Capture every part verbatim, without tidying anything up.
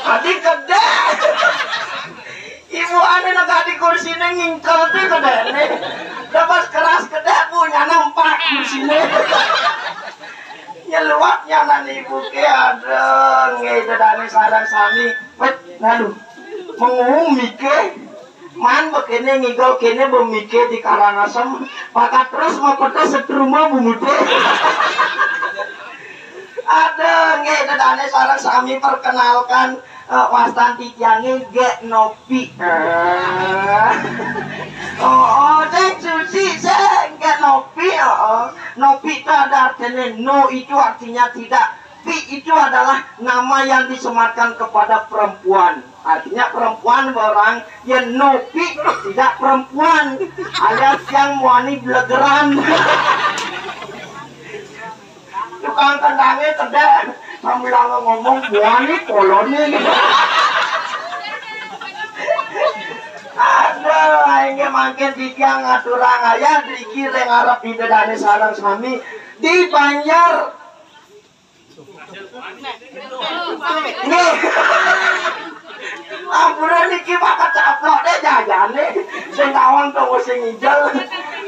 Adi kedék. Ibu ané nang adi kursiné ngingkel tuh kedékné. Dapat keras kedék, Bu, nyana empat kursiné. Nyeluat nyana ibu ké, aduh, nggih, Ida dané sareng sami. Wét, lalu, mengumum miké. Man bekéné ngigau kéné bemiké di Karangasem, pakat terus mapeteh setruma bumuté. Aduh, nggih, Ida dané sareng sami perkenalkan, eh, wastan titiangé Gék Nopi. Eh. Oh, oh, Deng Susi, sing Gék Nopi, oh, oh. Nopi itu ada artinya, no itu artinya tidak. Pi itu adalah nama yang disematkan kepada perempuan. Artinya perempuan orang yang nopi tidak perempuan, alias yang muani belegeran. Tukang kendangnya kedék sambil ngomong muani koloni. Aduh, aing mangkin titiang ngaturang aya driki ring ngarep Ida dané sareng sami di Banjar. Nggih. Ampura niki mah kecaplok deh jajané. Sing tawang tunggu sing ijel.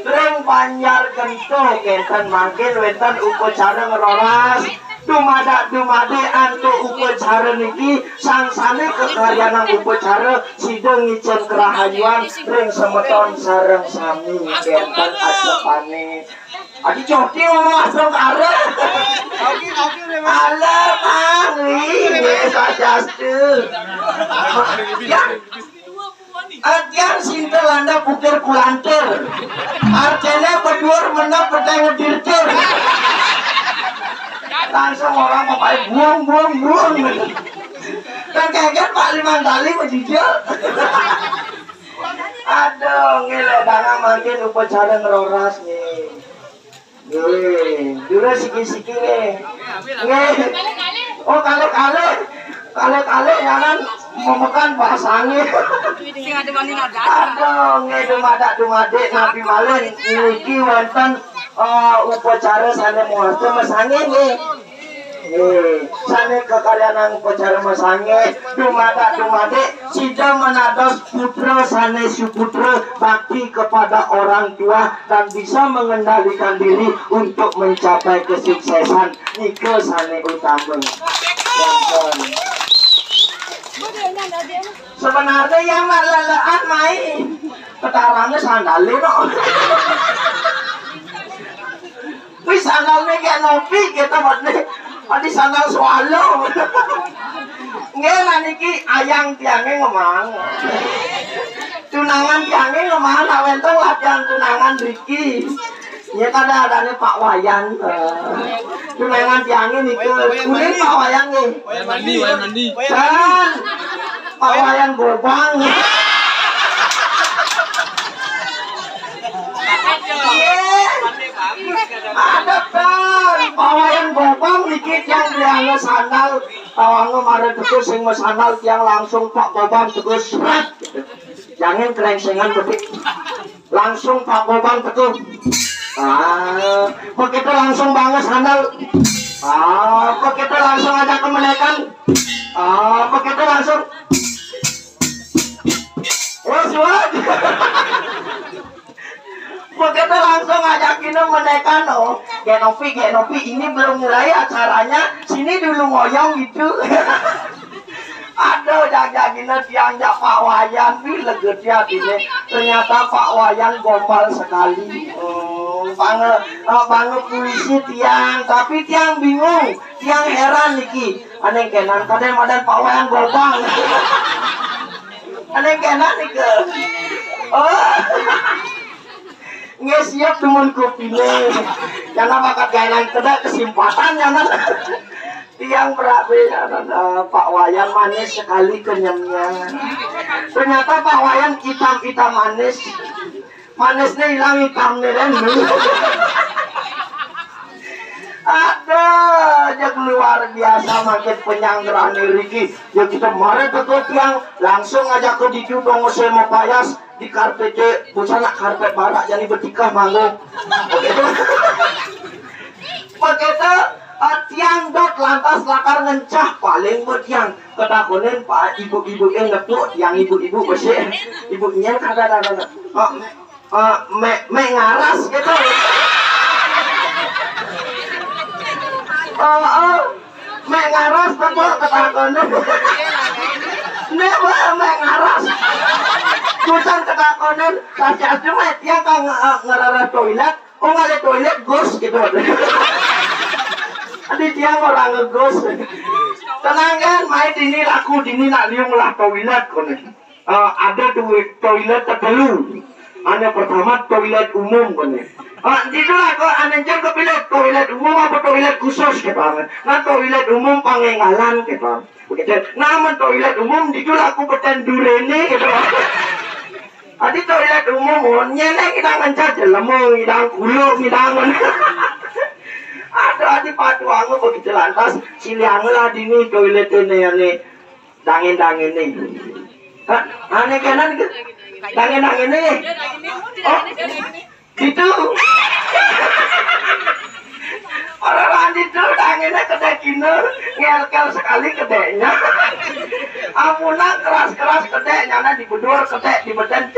Ring Banjar Gentuh kénten mangkin wénten upacara ngeroras. Dumadak-dumadé antuk upacara niki sangsané kekaryanang upacara sida ngicén kerahayuan ring semeton sareng sami kénten asepané. Adi Joti ngomong astungkara. Halo, Mang. Wih, nggih, swastiastu. Ya. Adian sinta landa pukir kulantir. Artinya bedur menang peteng ngedirtir. Langsung orang papai buang, buang, buang. Dan kaget Pak Limang Kali menjijil. Aduh, nggih, Ida dané mangkin upacara ngeroras nggih. Nggih, dulu siki-siki nggih. Nggih. Oh, kalih-kalih. Kalih-kalih jangan memekan bahasanya. Sing ada mani nada. Aduh, nggih, dumadak-dumadik napi malih niki wonten, eh, upacara sané muastu masangih nggih. Nggih, sané kekaryanang upacara masangih, dumadak-dumadik sida menados putra sané suputra, bakti kepada orang tua dan bisa mengendalikan diri untuk mencapai kesuksesan. Nika sané utama. Sebenarnya yang nak lelekan main. Ketarangnya sandalé no. Wis sandalné kayak nopi gitu, buat nih. Adi sandal swallow. Nggih, lah niki ayang tiangé ngemang. Tunangan tiangé ngemang, nak wénten latihan tunangan driki. Ya kada adané Pak Wayan. Eh. Tunangan tiangé niki. Kuning Pak Wayan nggih. Wayan mandi, Wayan mandi. Dan Pak Wayan Gobang. Iya. Ada kan, Pak Wayan Gobang dikit yang dianggo sandal. Tawangnya mara teka sing masandal tiang langsung Pak Gobang teka seret. Jangan kelengsengan betik. Langsung Pak Gobang teka. Ah, begitu langsung banget sandal. Ah, begitu langsung ada kemenekan. Ah, begitu langsung. Oh, suat. Begitu langsung ajakin menekan, oh, Gék Nopi, Gék Nopi, ini belum mulai acaranya, sini dulu ngoyong gitu. Aduh, jajagina tiang jak Pak Wayan, wih, lega tiang ini. Ternyata Pak Wayan gombal sekali. Hmm, bange, eh, bange puisi tiang, tapi tiang bingung, tiang heran niki. Ané kénan, kadén madan Pak Wayan Gobang. Ané kénan nika. Oh. Nggih siap temen kopiné. Karena bakat gainan kedék kesempatan nyana. Tiang berabe nyana, eh, Pak Wayan manis sekali kenyemnya. Ternyata Pak Wayan hitam-hitam manis. Manisnya hilang hitamnya kan. Aduh, yang luar biasa makin penyanggrané riki. Ya kita mari betul tiang langsung aja ke ditu dong saya mau payas di karpet, busana karpet barak jadi bertikah manggung. Begitu. Begitu. Ah, tiang dot lantas lakar ngencah paling betiang. Ketakonin Pak ibu-ibu yang nepuk, tiang ibu-ibu besik. Ibu nyen kada ada. Ah, ah, mek, mek ngaras gitu. Oh, oh. Mek ngaras betul ketakonin. Nek, mek ngaras. Bukan ketakonin, tapi asli mek, tiang kan nge-, ngerereh toilet. Oh, ngalih toilet, Gus, gitu. Adi tiang orang ngegus. Tenang kan, main dini laku, dini nak liung lah toilet kono. Eh, ada duit toilet tetelu. Anu pertama toilet umum kono. Ah, di itulah kok anu jen kepilih toilet umum apa toilet khusus gitu. Nah, toilet umum pangenggalan gitu. Begitu. Nah, men toilet umum di itulah aku beten durene gitu. Adi toilet umum, oh, nyenek ngidang ngencah jelema, ngidang kulo, ngidang. Aduh, adi patuanga begitu lantas, silianga lah dini toilet ini, ini. Dangin-dangin nih. Hah? Ane kanan ke? Dangin-dangin nih. Oh, itu. Orang itu tangannya kedek kina, ngelkel sekali kedeknya. Ampuna keras-keras kedeknya, nah, dibedur kedek, di badan.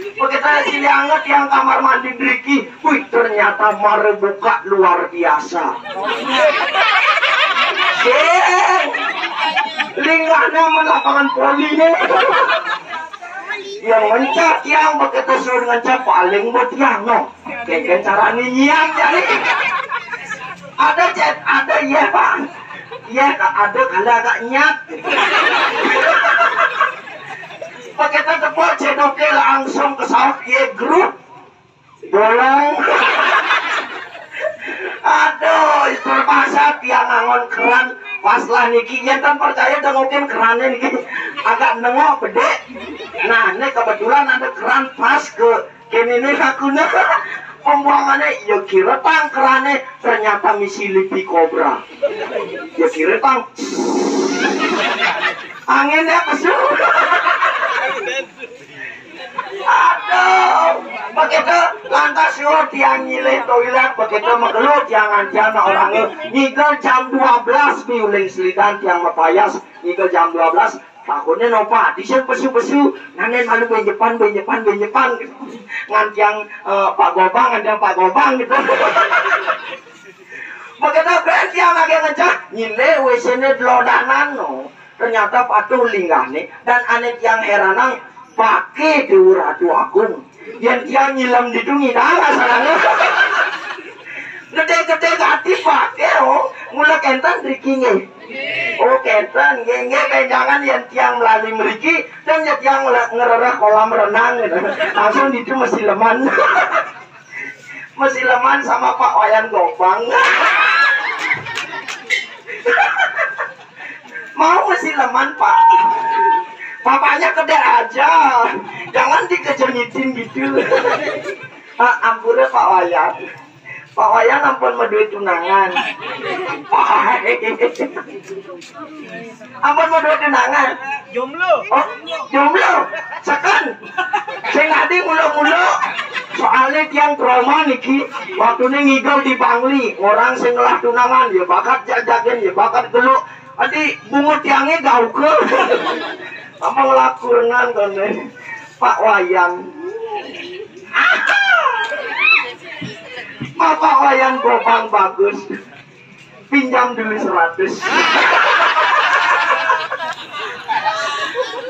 Begitu silianga tiang kamar mandi driki, wih, ternyata mare buka luar biasa. Sing, linggahnya men lapangan voli nih. Yang mencak yang begitu suruh ngencak paling buat yang no. Kayak cara nyinyang jadi. Ada chat, ada iya, Pak. Iya, Kak, ada kali agak nyat. Pakai tetep cedoknya langsung ke sawah, iya, grup. Bolong. Aduh, terpaksa tiang ngangon keran. Pas lah niki, yen kan percaya dengokin kerannya niki. Agak nengok bedek. Nah, ini kebetulan ada keran pas ke kene nih aku nih. Pembuangannya, ya kira tang kerannya, ternyata misi lipi kobra. Ya kira tang. Anginnya besar. Aduh, begitu lantas yo tiang nyilih toilet, begitu megelu tiang antian orangnya. Ngigel jam dua belas, miuling selidan tiang mapayas, ngigel jam dua belas. Takutnya nopa, di sini pesu-pesu, nanen malu benjepan, benjepan, benjepan. Ngantiang, eh, Pak Gobang, ngantiang Pak Gobang gitu. Begitu ben tiang lagi ngecah, nyilih W C-ne delodanan, no. Ternyata patuh linggahne, dan ane tiang heranang, pake Dewa Ratu Agung. Yen tiang nyilem ditu ngidang asalane. Gede-gede gati pake, oh. Mula kenten driki nggih. Oh, kenten, nggih, nggih, benjangan yen tiang melali mriki, dan yen tiang ngele-, ngerereh kolam renang gitu. Langsung ditu mesileman. Mesileman sama Pak Wayan Gobang. Mau mesileman, Pak. Bapaknya kedek aja. Jangan dikejengitin gitu. Ah, ampura Pak Wayan. Pak Wayan ampun maduwe tunangan. Ampun maduwe tunangan. Jomblo. Oh, jomblo. Seken. Sing adi ngulo-ngulo. Soale tiang trauma niki. Waktune ngigel di Bangli, orang sing ngelah tunangan, ya bakat jajagen, ya bakat geluk. Adi bungut tiange gauke. Apa ngelakurenan kone? Pak Wayan. Bapak Wayan Gobang bagus. Pinjam dulu seratus.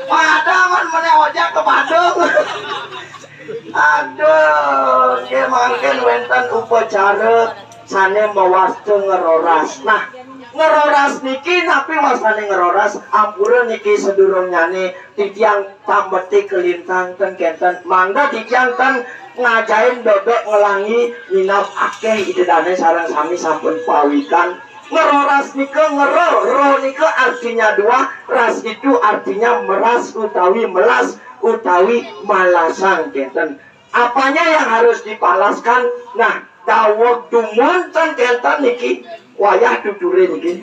Padahal meneh ojek ke Badung. Aduh, nggih mangkin wenten upacara sane mawasta ngeroras. Nah, ngeroras niki napi wastane ngeroras? Ampura niki sedurungnyane titiang tambeti kelintang ten kenten. Mangda titiang ten ngajahin bebek ngelangi minab akeh ida dane sareng sami sampun pawikan. Ngeroras nika ngero, ro nika artinya dua, ras itu artinya meras utawi melas utawi malasang kenten. Apanya yang harus dipalaskan? Nah, daweg dumun ten kenten niki wayah tuture niki.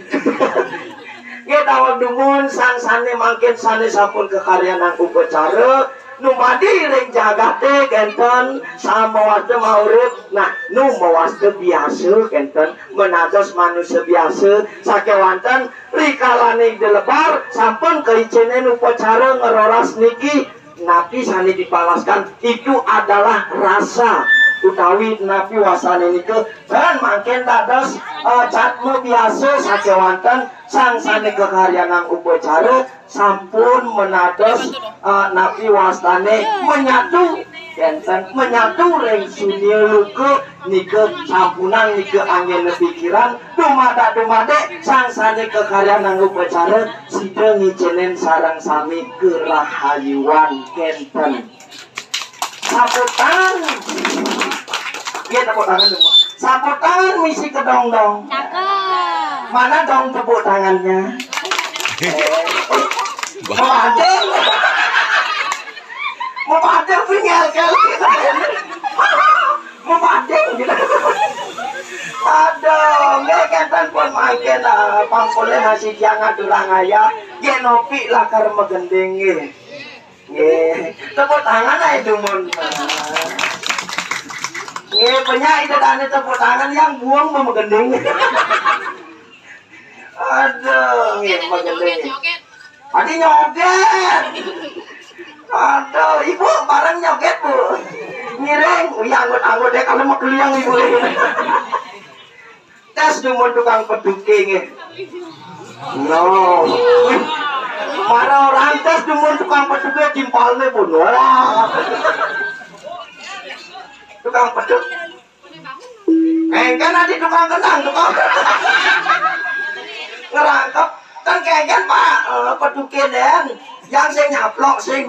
Nggih, daweg dumun san sane mangkin sane sampun kekaryanan upacara, Nu madi ring jagaté kénten, samawastu maurip. Nah, nu mawasta biasa kénten, menados manusa biasa, sakéwanten rikalané Ida lebar, sampun kaicénin upacara ngeroras niki. Napi sané dipalaskan, itu adalah rasa utawi napi wastané nika. Dan mangkin dados, eh, jadma biasa sakéwanten sang sané kakaryanang upacara sampun menados, eh, napi wastané menyatu, kénten menyatu ring sunia luka nika sampunang nika anggéna pikiran, dumadak-dumadik sang sané kakaryanang upacara sida ngicénin sareng sami karahayuan kénten. Saputan. Iya, tepuk tangan dulu. Saputan misi kedongdong. Cakep. Mana dong tepuk tangannya? Memading. Memading, tinggal kali. Memading gitu. Aduh, nggih, kénten pun mangkin, eh, pangkulih masih tiang ngaturang ayah. Nggih, nopi lakar magending nggih. Nggih, tepuk tangan ae dumun. Nggih, penyak ida dane tepuk tangan yang buang mau magending. Aduh, nggih, magending. Adi nyoget. Aduh, ibu bareng nyoget, Bu. Ngiring, ya anggot-anggot deh kalau mau keliang ibu. Tes dumun tukang peduke nggih. No. Mara orang tes dumun tukang peduke timpalne pun. Wah. Tukang peduk. Engken adi tukang kenang, tukang ngerangkep. Kan kengken, Pak, eh, peduke den. Yang sing nyaplok sing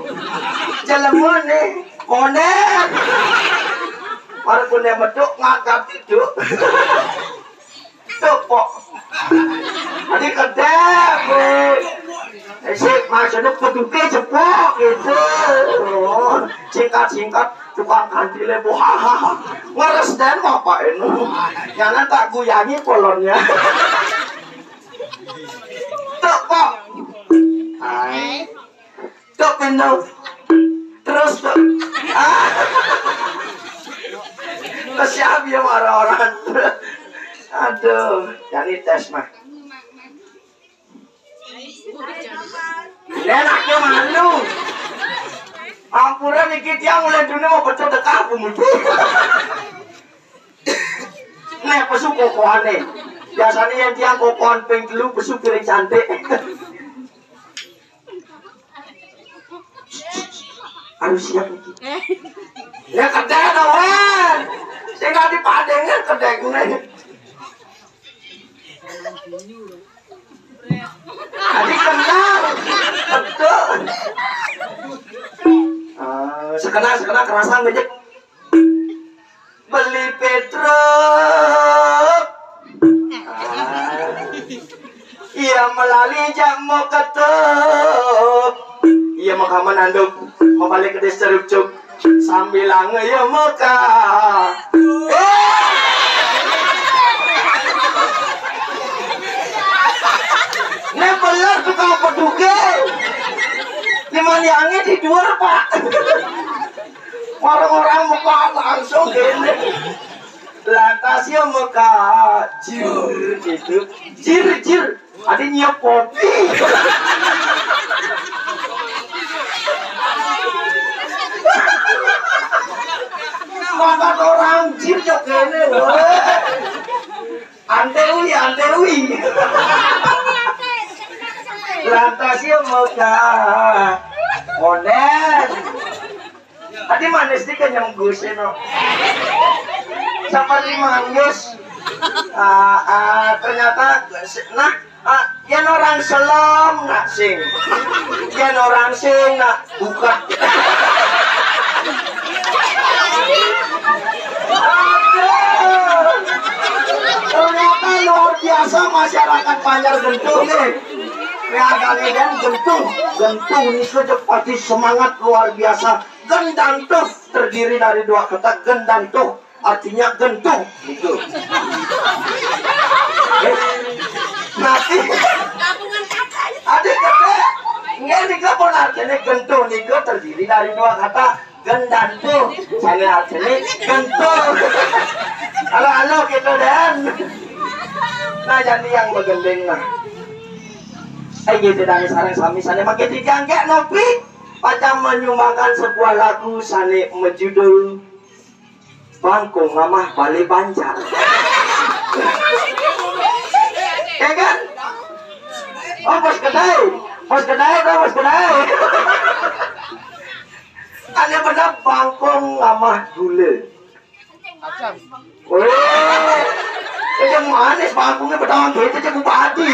jelema nih. Konen. Mara konen meduk ngangkat itu. Tepok. Adi kedek, Bu. Eh, sik, maksudnya peduke cepok gitu. Oh, singkat-singkat tukang kantile, Bu. Ngeres den bapak ini. Jangan tak guyangi polonnya. Tepok. Hai. Tok pendo. Terus tok. Ah. Kesiap ya marah orang. Aduh, jadi tes mah. Enaknya malu. Ampura niki tiang mulai dulu mau betul dekah pemutih. Nek pesu kokoane. Biasanya yang tiang kokoan ping telu pesu piring cantik. Harus siap iki. Ya kedek to, Wan. Sing gak dipadenge kedekne. Tadi kenal. Betul. Eh, sekenal, sekenal kerasan banyak. Beli Petruk. Ah. Iya melali jak mau ketuk. Iya mau kaman anduk. Mau balik ke desa Rupcuk. Sambil lange ya mau ka. Eh. Nek beler tukang peduke. Di mana yang di luar, Pak? Orang-orang muka langsung gini. Lantas ya muka jir gitu. Jir, jir. Ada nyiap kopi. Makan orang jir cok gini. Wah. Ante ui, ante ui. Lantas ya muka. Konen. Tadi manis nih kenyang gusin, no. Seperti manggis. Ah, ah, ternyata, nah, ah, yang orang selom nak sing, yang orang sing nak buka. Ternyata luar biasa masyarakat Banjar Gentuh nih. Ya kali dan Gentuh, Gentuh ini sudah pasti semangat luar biasa. Gendantuh terdiri dari dua kata, gendantuh artinya gentuh gitu. Nanti ada kata, nggak dikabur nanti. Ini gentuh nika terdiri dari dua kata, gendantuh, sané artiné gentuh. Halo-halo gitu, Dan. Nah, jadi yang begending, nah. Eh, gitu, Dan, sareng sami sané mangké dijangkek nopi, pacang menyumbangkan sebuah lagu sané mejudul Bangkung Ngamah Balé Banjar. Ya kan? Oh, Bos Kedai. Bos Kedai, Bos Kedai. Ada benar Bangkung Ngamah Gulé. Wéh, yang manis bangkungnya betawa gitu, cek bupati.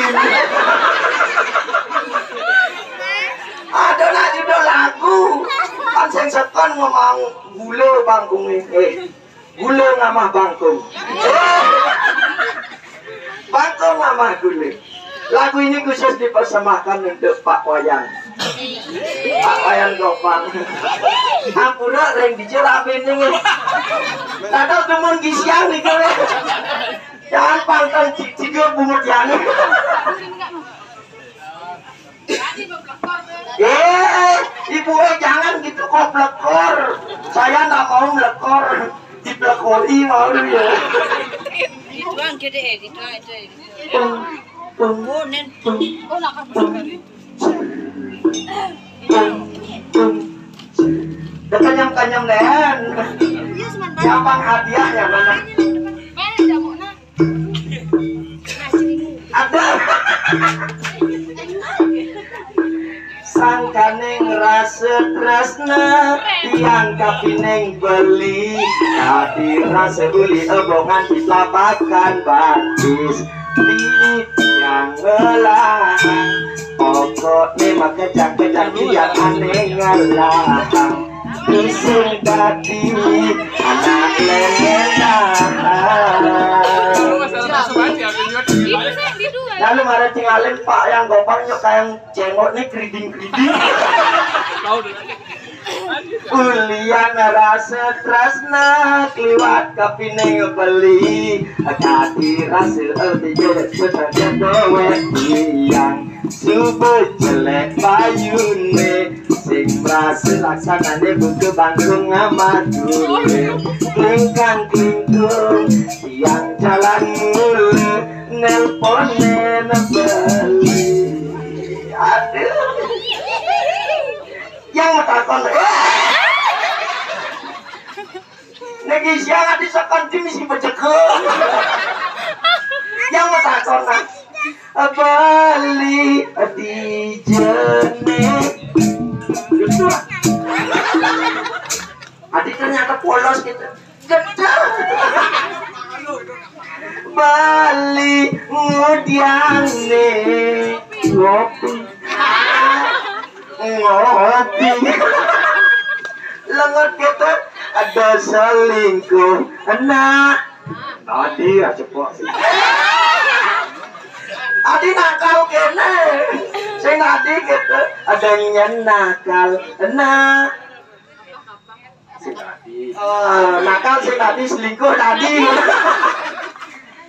Ada nak judul lagu. Kan sing sekon ngomong gula bangkungnya. Eh, gula ngamah bangkung. Eh, bangkung ngamah gula. Lagu ini khusus dipersembahkan untuk Pak Wayan. Pak Wayan Gopang. Ampura ring dija ramene nggih. Kadang demen gisian nih kowe. Jangan pantang tiga bungut yang. Eh, ibu, eh, jangan gitu kok, melekor. Saya nggak mau melekor. Dipelekori mau ya. Dituang gede, dituang itu. Peng, peng, peng, peng. Udah kenyang-kenyang, Den. Siapa hadiahnya mana? Ada. Sangkaning rasa tresna tiang kapining beli, ati rasa uli ebongan di lapakan batis. Titiang ngelah, pokokne makejang-kejang tiang ane ngelah. Isin dadi anak lemenan. Lalu marang tingalin Pak yang Gopang nyok kayang cengok nih kriding-kriding. Ulian rasa tresna kliwat kapining beli, kati rasa ati jelek sedang dowe yang subuh jelek bayune, sing merasa laksanane buka bangkung amat duwe. Klingkang klingkung tiang jalan mula, nelpone beli. Aduh. Yang matakon. Niki siang ati sakan tim si bejeke. Yang matakon. Bali di jene. Adi ternyata polos gitu. Gedang. Bali ngudiane ngopi. Ngopi. Lengot gitu ada selingkuh. Enak. Tadi aja kok. Adi nakal kene. Sing tadi gitu ada nyen nakal. Enak. Sing tadi. Eh, nakal sing tadi selingkuh tadi.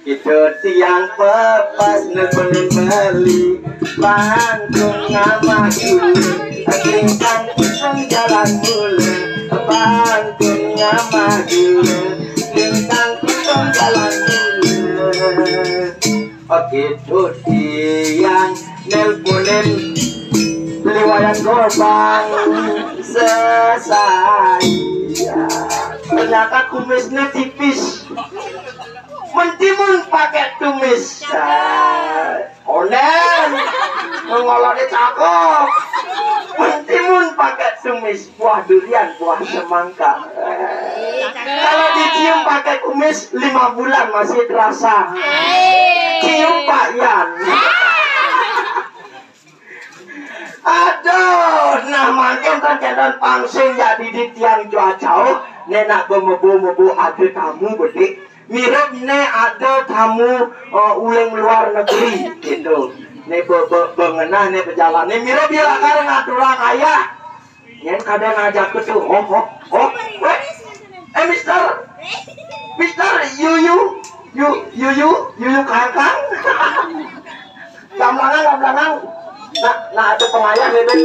Itu tiang pepas nelponin beli. Bantu ngamah dulu. Tingkang pisang jalan mulu. Bantu ngamah dulu. Tingkang pisang jalan mulu. Oke, tuh tiang nelponin beli wayang gobang sesai. Ternyata kumisnya tipis. Mentimun pakai tumis. Onen mengolok di cakep. Mentimun pakai tumis. Buah durian, buah semangka. Kalau dicium pakai kumis, lima bulan masih terasa. Cium Pak Yan. Aduh, nah mangkin kan jantan pangsin jadi di tiang jauh-jauh. Nenak bemebo-mebo ada tamu bedik. Mirip ne ada tamu eh, uling luar negeri gitu. Ne be, be, bengenah ne berjalan. Ne mirip dia lakar ngaturang ayah. Yang kadang ngajak ke tuh, oh, oh, oh, weh, eh, Mister, Mister, you, you, you, you, you, you, you, kangkang. Gamlangan, gamlangan. Nah, nah, ada pengayah, bebek.